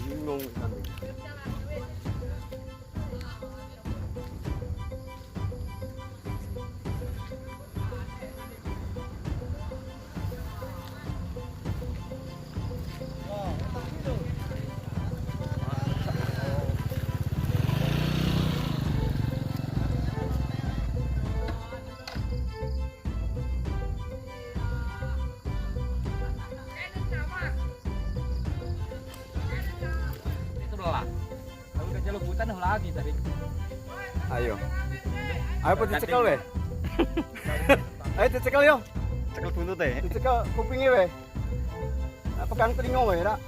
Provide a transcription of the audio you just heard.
Bingung nanti. Sebelah. Aku udah jaluk hutan lagi tadi. Ayo. Ayo apa dicekel weh? Ayo dicekel yo. Cekel buntut e. Dicekel kupinge weh. Nah, pegang telinga weh, rak.